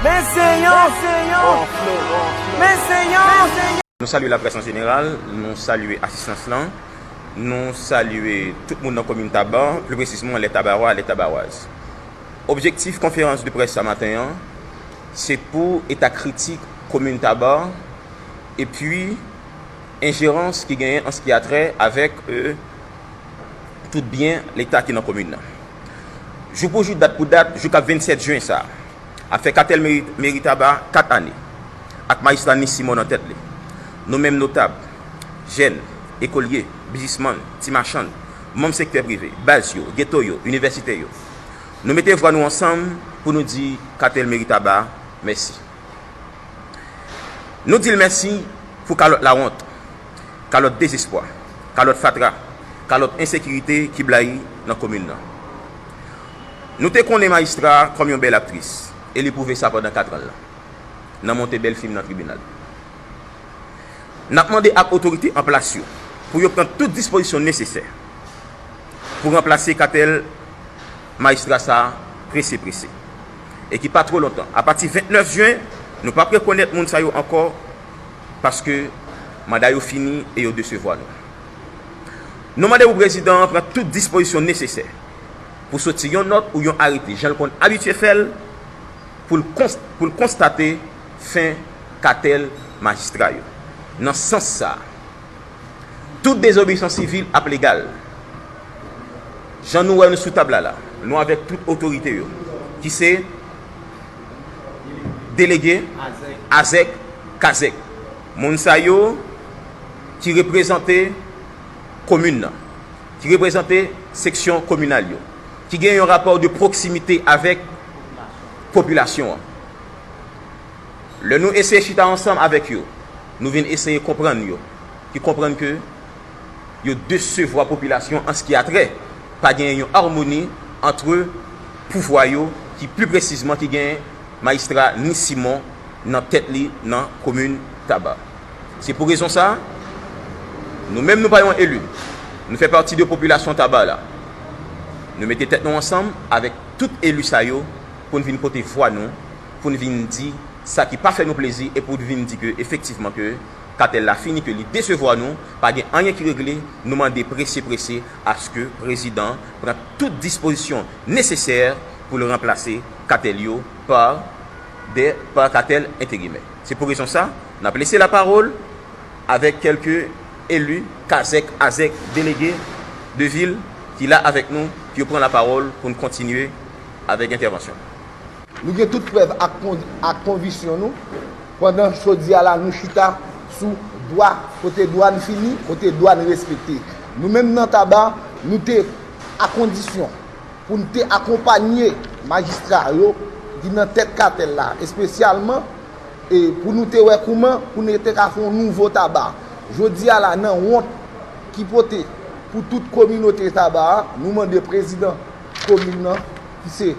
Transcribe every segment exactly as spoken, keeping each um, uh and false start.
Men se yon, men se yon, men se yon. Nou salye laprès an jeneral, nou salye asistans lan, nou salye tout moun nan komin Taba, pli presizman lè Tabawa, lè Tabawaz. Objektif konferans de près sa maten an, se pou eta kritik komin Taba, epi enjerans ki genyen an se ki a trè avèk, euh, tout byen Leta ki nan komin nan. Jou pou jou, dat pou dat, jou k ap vennsèt jen sa a, afè katèl meri, meri Taba kat ane, ak majistra Nice Simon nan tèt li. Nou menm notab, jèn, ekolye, biznismann, ti machann, manm sektè prive, baz yo, geto yo, inivèsitè yo, nou mete vwa nou ansanm pou nou di katèl meri Taba mèsi. Nou di l mèsi pou kalòt lawont, kalòt dezespwa, kalòt fatra, kalòt ensekirite ki blayi nan komin nan. Nou te konnen majistra a kòm yon bèl aktris, e li pwouve sa pandan kat an l lan, nan monte bèl fim nan tribinal. N ap mande ak otorite an plas yo pou yo pran tout dispozisyon nesesè pou ranplase katèl majistra sa a prese prese, e ki pa twò lontan. Apati vennèf jen, nou p ap rekonèt moun sa yo ankò, paske manda yo fini e yo desevwa nou. Nou mande pou prezidan an pran tout dispozisyon nesesè pou soti yon nòt ou yon arete, jan l konn abitye fè l, pou l kons-, pou l konstate fen katèl majistra yo. Nan sans sa a, tout dezobeyisans sivil ap legal. Jan nou wè nou sou tab la la, nou avèk tout otorite yo, ki se delege, azèk, kazèk. Moun sa yo ki reprezante komin nan, ki reprezante seksyon kominal yo, ki gen yon rapò de pwoksimite avèk popilasyon an. Lè nou eseye chita ansanm avèk yo, nou vin eseye konprann yo, ki konprann ke yo desevwa popilasyon an se ki a trè pa genyen yon amoni ant pouvwa yo, ki pli presizman ki genyen majistra Nice Simon nan tèt li nan komin Taba. Se pou rezon sa a, nou menm nou pa yon eli, nou fè pati de popilasyon Taba la. Nou mete tèt nou ansanm avèk tout eli sa yo pou n vin pote vwa nou, pou n vin di sa ki pa fè nou plezi e pou n vin di ke efektivman ke katèl la fini, ke li desevwa nou, pa gen anyen ki regle, nou mande prese prese aske prezidan pran tout dispozisyon nesesè pou l ranplase katèl yo pa de, pa katèl enterimè. Se pou rezon sa, n ap lese lapawòl avèk kèlke eli, kazèk, azèk, delege de vil ki la avèk nou, pou yo pran lapawòl pou n kontinye avèk entèvansyon. Nou gen tout prèv ak kon-, ak konviksyon nou, pandan jodi a la nou chita sou dwa, kote dwa n fini, kote dwa n respekte. Nou menm nan Taba, nou te akondisyon pou n te akonpanye majistra yo ki nan tèt katèl la, espesyalman, e pou nou te wè kouman pou nou te ka fè yon nouvo Taba. Jodi a la, nan wont ki pote pou tout kominote Taba a, nou mande prezidan komin nan, ki se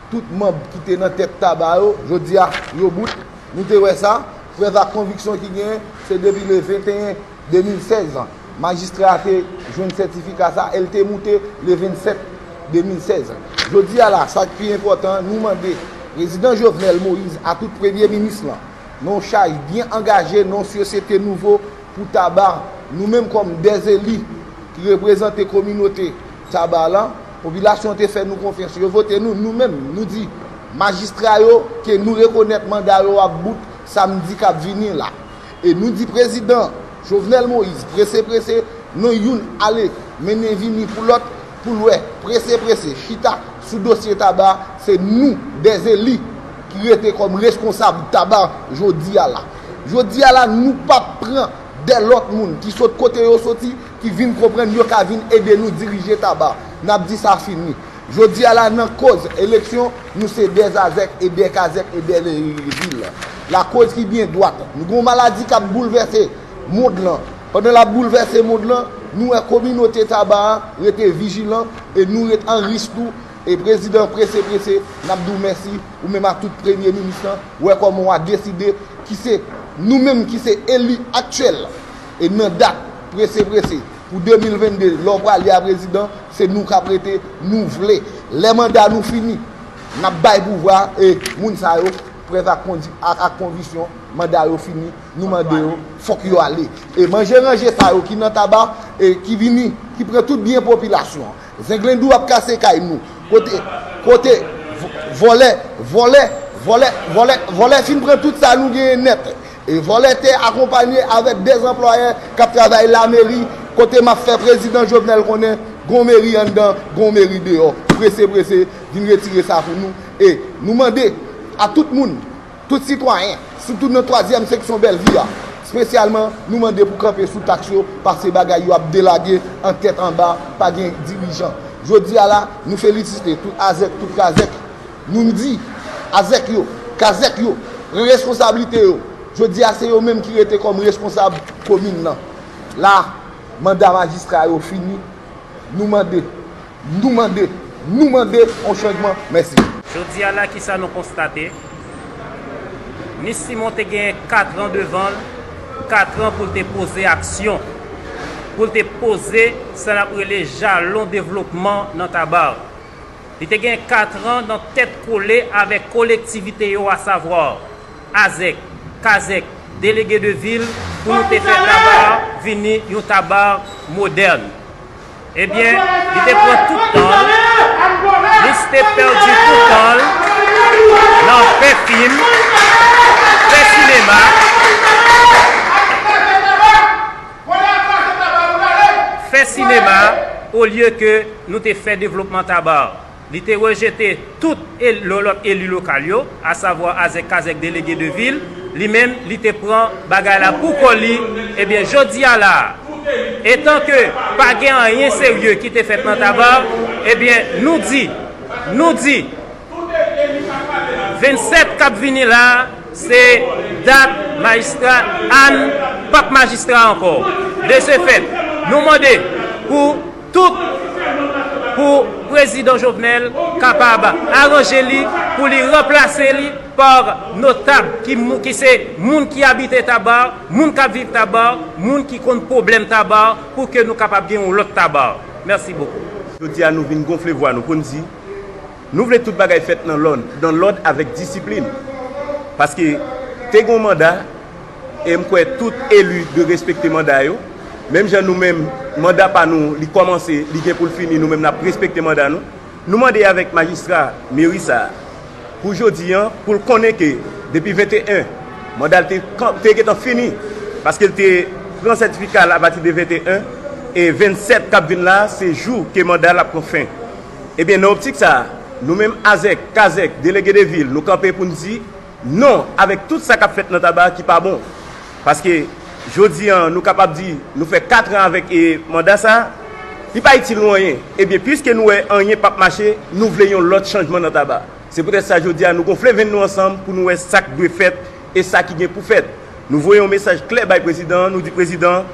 tout manm ki te nan tèt Taba yo, jodi a, yo bout. Nou te wè sa, prèv ak konviksyon ki genyen, se depi le venteyen de mil sèz, majistra a te jwenn sètifika sa, e l te moute le vennsèt de mil sèz. Jodi a la, sa k pi enpòtan, nou mande prezidan Jovenel Moïse, a tout premye minis lan, nan yon chaj byen angaje, nan yon sosyete nouvo pou Taba, nou menm kòm dèzeli ki reprezante kominote Taba lan, popilasyon te fè nou konfyans, yo vote nou, nou menm, nou di majistra yo ke nou rekonèt manda yo ap bout samdi k ap vini la. E nou di prezidan Jovenel Moïse, prese prese, non youn ale mennen vini pou lòt, pou l wè, prese prese, chita sou dosye Taba, se nou, dèzeli, ki rete kòm reskonsab Taba jodi a la. Jodi a la, nou p ap pran dè lòt moun ki sot kote yo soti, ki vin konprann yo ka vin ede nou dirije Taba. N ap di sa fini. Jodi a la, nan koz eleksyon, nou se dè zazèk e dè kazèk e dè vil. Lakoz ki byen dwat. Nou gen yon maladi k ap boulvèse mond lan. Pandan l ap boulvèse mond lan, nou wè kominote Taba a rete vijilan e nou ret an risk tou. E prezidan prese prese, n ap di w mèsi, ou menm ak tout premye minis lan, wè kòman w a deside, ki se nou menm ki se eli aktyèl. E nan dat prese prese pou de mil vennde, lè w prale a prezidan, se nou k ap rete, nou vle. Lè manda nou fini, n ap bay pouvwa e moun sa yo Prèv ak, kondi, ak, ak konviksyon, manda yo fini, nou mande yo, fòk yo ale. E manje ranje sa yo ki nan Taba, e ki vini, ki pran tout byen popilasyon an. Zenglendou ap kase kay nou. Kote, kote, vo- vòlè, vòlè, vòlè, vòlè, vòlè fin pran tout sa nou genyen nèt. E vòlè te akonpanye avèk de anplwayè k ap travay lameri, kote m ap fè prezidan Jovenel konnen, gon meri anndan, gon meri deyò. Prese, prese, vin retire sa pou nou. E nou mande a tout moun, tout sitwayen, sitou nan twazyèm seksyon Bèlvi a, espesyalman, nou mande pou kanpe sou taks yo, paske bagay yo ap delage an tèt anba, pa gen dirijan. Jodi a la, nou felisite tout azèk, tout kazèk. Nou di azèk yo, kazèk yo, pran responsablite yo. Jodi a, se yo menm ki rete kòm responsab komin nan. La, manda majistra yo fini. Nou mande, nou mande, nou mande yon chanjman. Mèsi. Jodi a la, kisa nou konstate? Minis Simon te gen kat an devan l, kat an pou l te poze aksyon, pou l te poze sa n ap rele jalon devlopman nan Taba. Li te gen kat an nan tèt kole avèk kolektivite yo, asavwa Azèk, Kazèk, delege de vil, pou nou te fè Taba vini yon Taba modèn. Ebyen, li te pran tout tan l, li te pèdi tout tan l nan fè fim, fè sinema, fè sinema, olye ke nou te fè devlopman Taba. Li te rejete tout el- lo- lòt eli lokal yo, asavwa Azèk, Kazèk, delege de vil. Li menm, li te pran bagay la pou kò li. Ebyen, jodi a la, etan ke pa gen anyen serye ki te fèt nan Taba, ebyen, nou di, nou di, vennsèt k ap vini la, se dat majistra Ann p ap majistra ankò. De ce fait, nou mande pou tout, pou prezidan Jovenel kapab aranje li, pou li ranplase li pa notab ki, mou- ki se moun ki abite Taba, moun k ap viv Taba, moun ki konn pwoblèm Taba, pou ke nou kapab gen yon lòt Taba. Mèsi bokou. Jodi a, nou vin gonfle vwa nou pou n di, nou vle tout bagay fèt nan lòn, nan lòd avèk disiplin. Paske te gon manda, e m kwè tout eli dwe respekte manda yo. Menm jan nou menm, manda pa nou, li kòmanse, li gen pou l fini, nou menm n ap respekte manda nou. Nou mande avèk majistra meri sa a, pou jodi a, pou l konnen ke depi venteyen, manda l te, te gentan fini, paske l te pran sètifika l apati de venteyen, e vennsèt k ap vin la, se jou ke manda l ap pran fen. Ebyen, nan optik sa a, nou menm Azèk, Kazèk, delege de vil, nou kanpe pou n di non avèk tout sa k ap fèt nan Taba ki pa bon. Paske, jodi a, nou kapab di, nou fè kat an avèk e manda sa a, li pa itil nou anyen. Ebyen, piske nou wè anyen p ap mache, nou vle yon lòt chanjman nan Taba. Se poutèt sa, jodi a, nou gonfle venn nou ansanm pou nou wè sa k dwe fèt e sa ki gen pou fèt. Nou voye yon mesaj klè bay prezidan an, nou di, prezidan,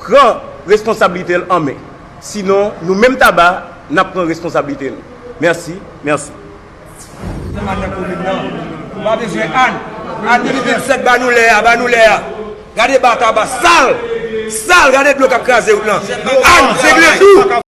pran responsablite l an men. Sinon, nou menm Taba, n ap pran responsablite nou. Mèsi, mèsi. Nan maten komin nan. Ou pa bezwen Ann. Ann depi vennsèt, ba nou lè a, ba nou lè a. Gade ba Taba sal. Sal, gade dlo k ap kraze wout lan. Ann, Zenglendou.